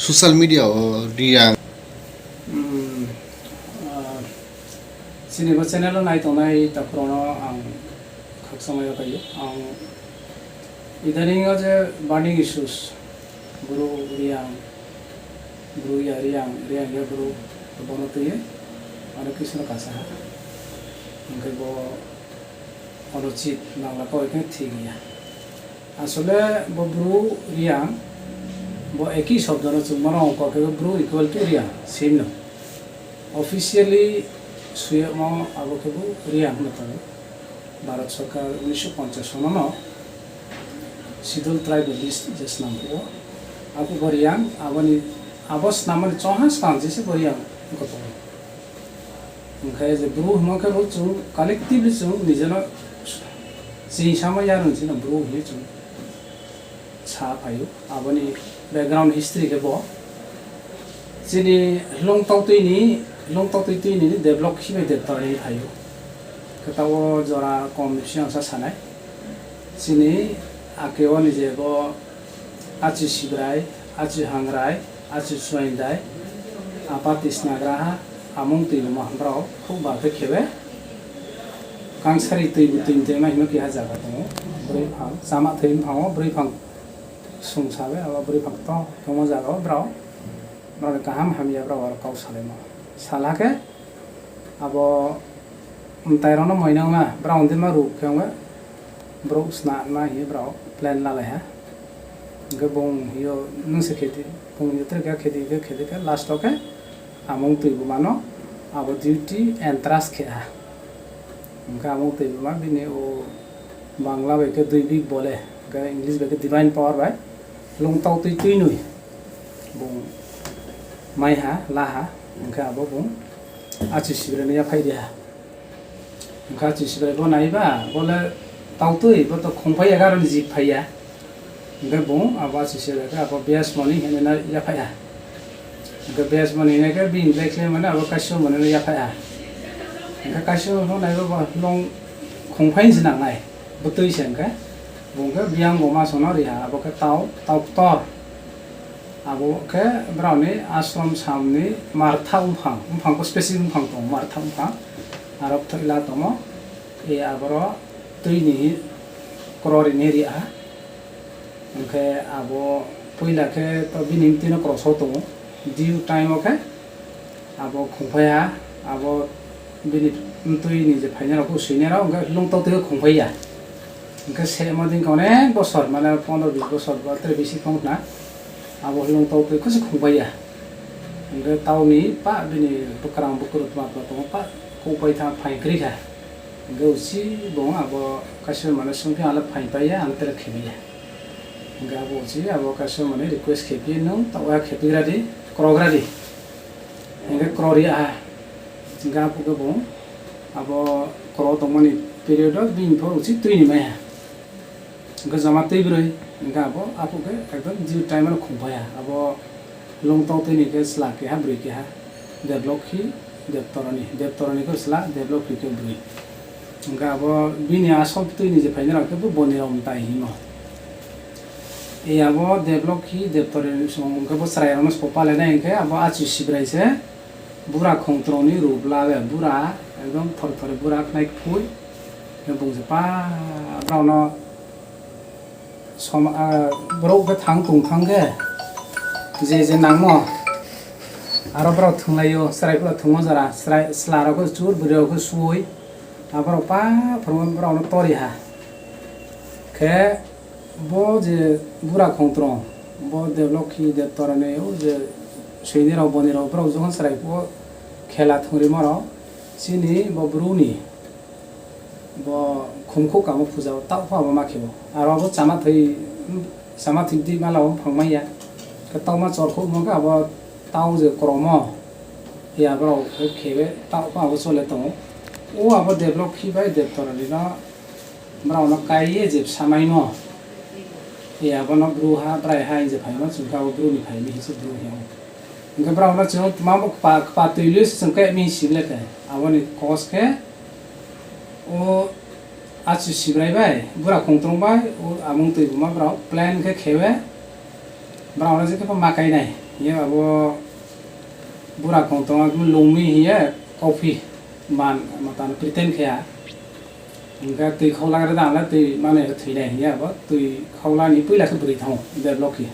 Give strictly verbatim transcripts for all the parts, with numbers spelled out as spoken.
Social media o Reang. Hmm, ah, chini bo channel o nai tongnai takhurokno ang khakchangma yaphai o. Ang idaning o je burning issues, bru Reang, bru ya Reang, Reang ya bru, bono twiwi ano kisa no kasa ha. Hwnkhe bo onuchit, Bangla kok khe thik ya. Asole bo bru Reang, bo eki shobdono chwngmano ongkha khe bru equal to Reang, same no. Officially suyamo abo khe bo Reang hwnwi tongo. Bharat Sarkar unisho ponchash sono no Scheduled Tribal List je swnam phuo. Abo bo Reang, aboni, abo swnamani chongha swkang jesa bo Reang wngkha tongo. Hwnkhe je bru hwnma khe bo chwng collectively chwng nijeno chini sama yarwng chini bru hwnwi chwng sa phaio. Aboni background history khe bo chini Lungtautwini, Lungtautwi twini develop khibai de torwi phaio. Khe tao jora kom siyang sa sanai. Chini akeo ni je bo Achi Sibrai, Achi Hangrai, Achi Suaindai, Apa Tisnagraha, Amung Twibuma, borok khuk ba khe khebe. Kangsari twi bu twi twi ma hino keha jaga tongo. Bwrwi phang, chama thwi buphango, bwrwi phang sung sabe, abo bwrwi phang to, tongma jaga o borok. Borok ni kaham hamya borok aro kok salaimo. Sala khe, abo mwtai rokno moinang ma, borok undi ma ruk khe wngwi, borok sna ma hi borok plan lalai ha. Hwnkhe bung hio nwng se khedi, bung hio tere khe khedi khe khedi khe last o khe Amung Twibuma no abo duty entrust khe ha. Hwnkhe Amung Twibuma bini o Bangla bai khe dui bik bole, hwnkhe English bai khe divine power bai Lungtautwi twinwi bung mai ha, la ha, hwnkhe abo bung Achi Sibrai no yaphai di ha. Hwnkhe Achi Sibrai bo nai ba, bo le tautwi, bo to khungphai ya, garo ni jik phai ya. Hwnkhe bung abo Achi Sibrai khe abo Biasmoni hinwi no yaphai ha. Hwnkhe Biasmoni hinwi khe bini bai khe mane abo Kaisomoni no yaphai ha. Hwnkhe Kaisomoni bo nai ba, bo long khungphai se nang nai. Bwtwi se hwnkhe, bung khe biyang bo ma sono ri ha, abo khe tau, tau ktor. Abo khe borokni ashram samni martha bumphang, bumphang khe specific bumphang tongo, martha bumphang. Aro bwtwi la tongo, e aboro twini kro rini ri ha. Hwnkhe abo puila khe to bini bwtwino kro so tongo. Due time o khe abo khungphai ha, abo bini bwtwini je phainai rok, swinai rok, hwnkhe Lungtautwi o khungphai ya. Hwnkhe se ma din khe onek bosor, mane pondro bis bosor ba tere bisi thong khna, abo Lungtautwi khe se khungphai ya. Hwnkhe tauni pa bini bwkrang bukruk tma tma tongo, pa kok bai tha phain kwrwi kha. Hwnkhe usi bo abo kaisa mane swngkhe ale phain pai ya, ang tere khemai ya. Hwnkhe abo usi abo kaisa mane request khe phi, nwng ta wa khe phi gra di, kro gra di. Hwnkhe kro ri aha. Hwnkhe abo khe bo abo kro tongmani period o bini pho usi twi ni mai ha. Hwnkhe joma twi brwi, hwnkhe abo, abo khe ekdom due time ano khungphai ha. Abo Lungtautwi ni khe chwla keha, brwi keha, Deblokhi, Debtoroni, Debtoroni khe chwla, Deblokhi khe brwi. Hwnkhe abo bini asol twini je phainai rok khe bo boni rok mtai himo. E abo Deblokhi, Debtoroni song hwnkhe bo chwrai rokno sopalainai hwnkhe abo Achi Sibrai se bura khongtrongni rup labe, bura ekdom thore thore bura khnai kphui. Bung je pa borokno Som-, ah, borok khe thang tong thang khe, je je nangmo, aro borok thwnglaio, chwrai phano thwngmo jora, chwrai, chwla rok khe chur, bwrwi rok khe sui, aborok pa phwrwngma borok no tori ha. Khe bo je bura khongtrong, bo Deblokhi Debtorani o je swini rok, boni rok, borok jokhon chwrai phuo khela thwngri morok, chini bo bru ni Bo khumkhuk kamo puja o, tao pha bo ma khe bo. Aro bo chama thwi, chama thwi di mala o phang manya. Khe tao ma chor khuk mo khe abo tao je kromo. Ya borok khe khe be tao pha bo chole tongo. O abo Deblokhi bai Debtorani no borok no kai ye je samai no. Ya bono bru ha, brai ha, je phai ma chwng khe abo bru ni phai ni hinse bru ya. Hwnkhe borok no chwng tma bo kpa, kpa twi lwi se chwng khe ming sibile khe. Aboni cause khe o Achi Sibrai bai, bura khongtrong bai, o Amung Twibuma borok plan khe khewe, borok no je khe ma kainai. Hiya abo bura khong tongo, lungmi hiya coffee man matan pretend khe ha. Hingkhe twi khawlak rwda ang le twi mano thwinai hiya abo twi khawlani puila khe bwrwi thango develop khe.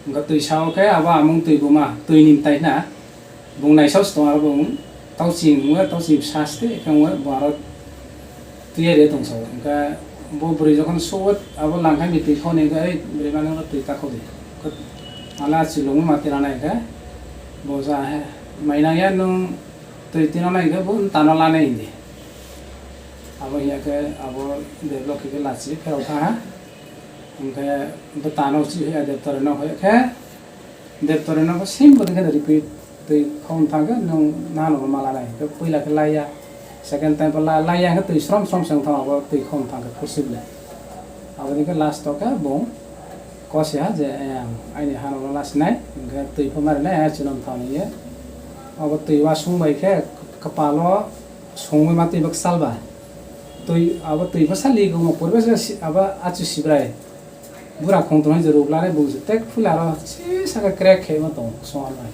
Hingkhe twi sao khe abo amung twi buma twi ni tai na. Bung naisao se tongo, aro bung tauching wngwi, tauching bwsa ste khe wngwi, bo aro tiyari tong sao. Hingkhe bo bwrwi jokhon suo, abo langkhaini twi khoni hingkhe, "Ei, bwrwi mani oro twi ta khodi." Ala chilungwi ma tinanai hingkhe, bo ja he, "Mai nangya nwng twi tinanai hingkhe bo tano lanai," hindi. Abo hiya khe abo develop khe lachi pherok tha ha. Hingkhe bo tano chi he adapter no he khe, Deptore no bo same bo khe repeat twi khawng thang khe nwng nahano ma lanai. Hwnkhe puila khe laiya, second time bo la-, laiya hwnkhe twi srom srom se wng thang abo twi khawng thang khe forcibly. Aboni khe last o khe bo kosiha je, "Eh, ang aini hano no lasinai," hwnkhe twi pho marinai, "Eh, chwng wng thang," hiye. Abo twi wasung bai khe kwpalo songwi ma twi bo kwchal ba. Twi, abo twi bwsa li gwngo poribesh si-, abo achu sibrai. Bura khong tongnai je ruk lanai bung se tek phula aro si saka crack khe ma tong song anai.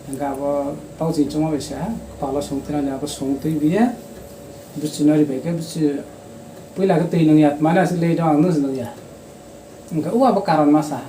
Hingke abo tauching chongma bai se ha, kwpalo song twi nani abo song twi biya. Bwswk nari bai khe bwswk puila khe twi nung ya, mane aswk le do ang nung se nung ya. Hingke o abo karon masa.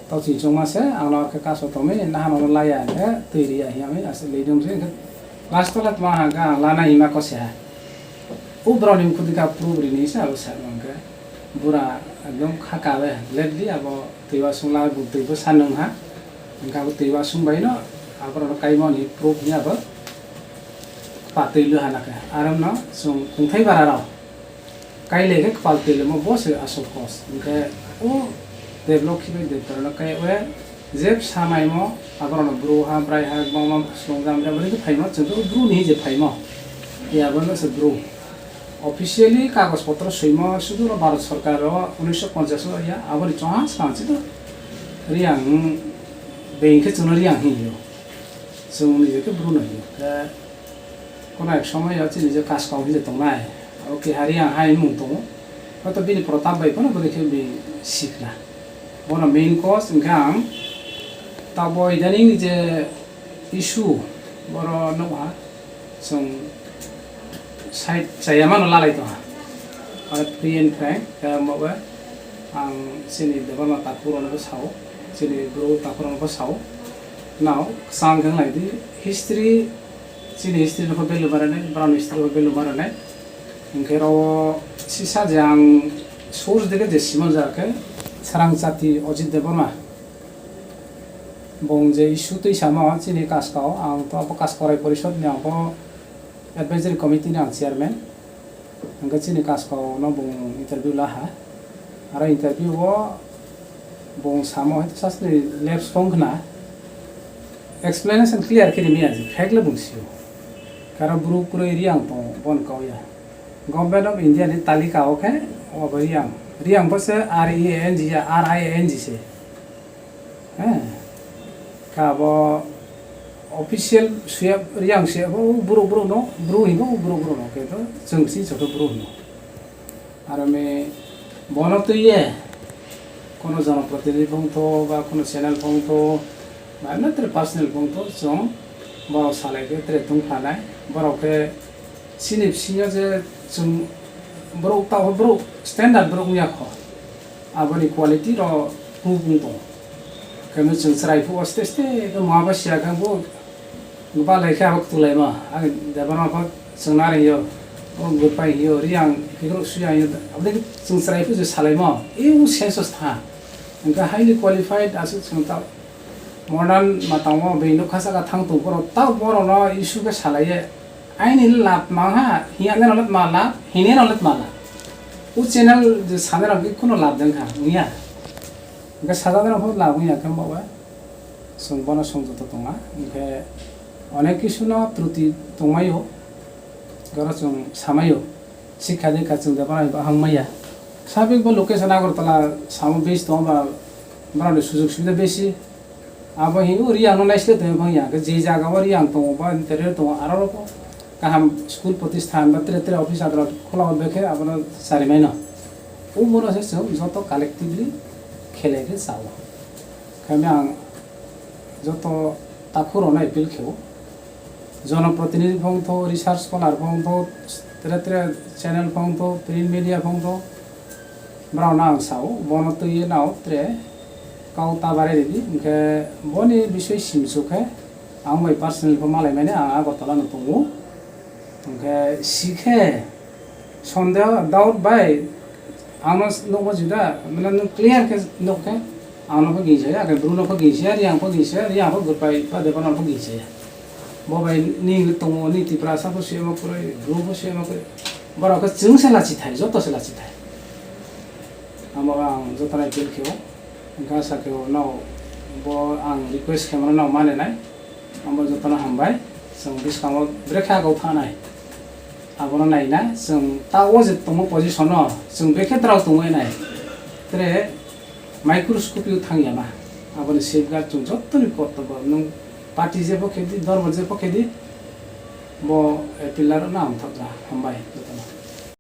Tauching chongma se, ang no khe kaso tongwi, nahano no laiya hingkhe twi riya hiya wngwi aswk le dong se, hingkhe last o le tma hangkhe ang lana hima kose ha. O borok ni mukhuti kha pru bwrwi ni se abo sa hingkhe bura ekdom kha kabe lately abo twi wasung la bo twi bwsa nung ha, hingkhe abo twi wasung bai no aborok no kaimani proof ni abo pa twi lu ha na khe. Aro no chwng kungthai bara rok. Kailai khe kwpal twilwimo bo se asol kos. Hwnkhe o develop khibai debtorno kaiwi je bwsa naimo aborokno bru ha, bwrai ha, bongma swlwngjak, bwrai bwrwi khe phaima, chwng khe o bru ni je phaimo. Phiya bono se bru. Officially kagoj potro swimo sudu no Bharat Sarkar o unisho ponchas o ya, aboni chwng swkang chwngno Riyang, being khe chwngno Riyang hinwi o. Chwng nije khe bru no hinwi. Khe Kono ek somoi o chini je Kaskau hinwi tongnai, abo keha Riyang hai mung tongo. Hoito bini protap bai phano bwrwi khe bini sikla. Bono main cause hwnkhe ang tabok idaning je issue boro nukha, chwng side chaya mano lalai tongha. Aro P N Frank, khe amo bai ang chini Debbarma Thakur rokno bo sao, chini bro Thakur rokno bo sao. Now, kwchang khe wng lai di, history Chini history no value ma rwnai, borokni history no value ma rwnai. Hwnkhe oro sisa je ang source dikhe je simanjak khe Sarang Chati Ajit Debbarma. Bung je issue twi samo chini Kaskau, ang to abo Kaskau Rai Porishod ni ang bo advisory committee ni ang chairman. Hwnkhe chini Kaskau no bung interview laha. Aro interview o bung samo hai sasni left song khna explanation clear khe rimya je fact le bung sio. Karo bru kwrwi Riyang tongo bon kau ya. Government of India ni talika o khe obo Riyang. Riyang bo se R E A N G ya, R I A N G se. He. Kha bo official suya Riyang se bo bru bru no, bru hinbo bru bru no khe to chwng si joto bru no. Aro me bono twi ye, kono jonoprotinidhi phung tho ba kono channel phung tho ba emne tere personal phung tho, chwng borok salai khe tere tong phanai, borok khe chini bisingo je chwng borok ta borok standard borok wngya kho, aboni quality rok phung phung tong. Khe chwng chwrai phuo aste aste khe ma ba siya khe bo Gwbal lai khe abo kwtwlaima, ang Debbarma pha chwngna ringyo, o Gurpai hiyo, Riyang, Kikruk Suyang hiyo, aboni chwng chwrai phu je salaimo, eo sense o tha. Hwnkhe highly qualified aswk chwng ta modern matango, bini nukha saka thang tong phoro, ta borokno issue khe salaiye, aini lab mangha, hiya neno lab ma lab, hini neno lab ma lab. O channel je sanai rok khe kuno lab dengkha, wngya. Hwnkhe sajagwi rok phano lab wngya khe bo bai chwng bono songjoto tongma, hwnkhe onek kisu no truti tongmai o, oro chwng samai o, sikha dikha chwng de bono bahang maya. Sabik bo location Agartala samo base tongo ba, borok ni sujug subida besi. Abo hinwi Riyang no naisle tongwi phang ya, hwnkhe je jaga o Riyang tongo ba, interior tongo, aro rok kaham school protisthan ba tere tere office adara khula o bekhe abono charimaino. O bono se chwng joto collectively khelai khe chao. Kami ang joto takhuk rokno appeal khe-o, jonoprotinidhi phongtho, research scholar phongtho, tere tere channel phongtho, print media phongtho, borokno ang sao, bono twiwi nao tere kau ta barai ridi, hwnkhe boni bisoi simsuk khe ang bai personal pho malaimani ang Agartala no tongo. Hwnkhe sikhe sondeho doubt bai ang no nukgo juda, mane nwng clear khe nuk khe ang no pho gingsa ya, ake bru no pho gingsa ya, Riyang pho gingsa ya, Riyang pho Gurpai pha Debbarma no pho gingsa ya. Bo bai ni tongo, ni Tiprasa pho suyama kwrwi, bru pho suyama kwrwi. Borok khe chwng se lachi thai, joto se lachi thai. Amo ang joto no appeal khe-o, hwnkhe asa khe-o no bo ang request khe mano no mane nai. Amo joto no hambai, chwng bwskango bwrwi khe agau thangnai. Abono naina chwng ta o je tongma position no chwng bwrwi khe drao tongwi nai. Tere microscopy o thang ya ma. Aboni safeguard chwng joto ni kortobo. Nwng party je pho khe di, dormo je pho khe di, bo, eh, pillar no ang thok ja. Hambai joto no.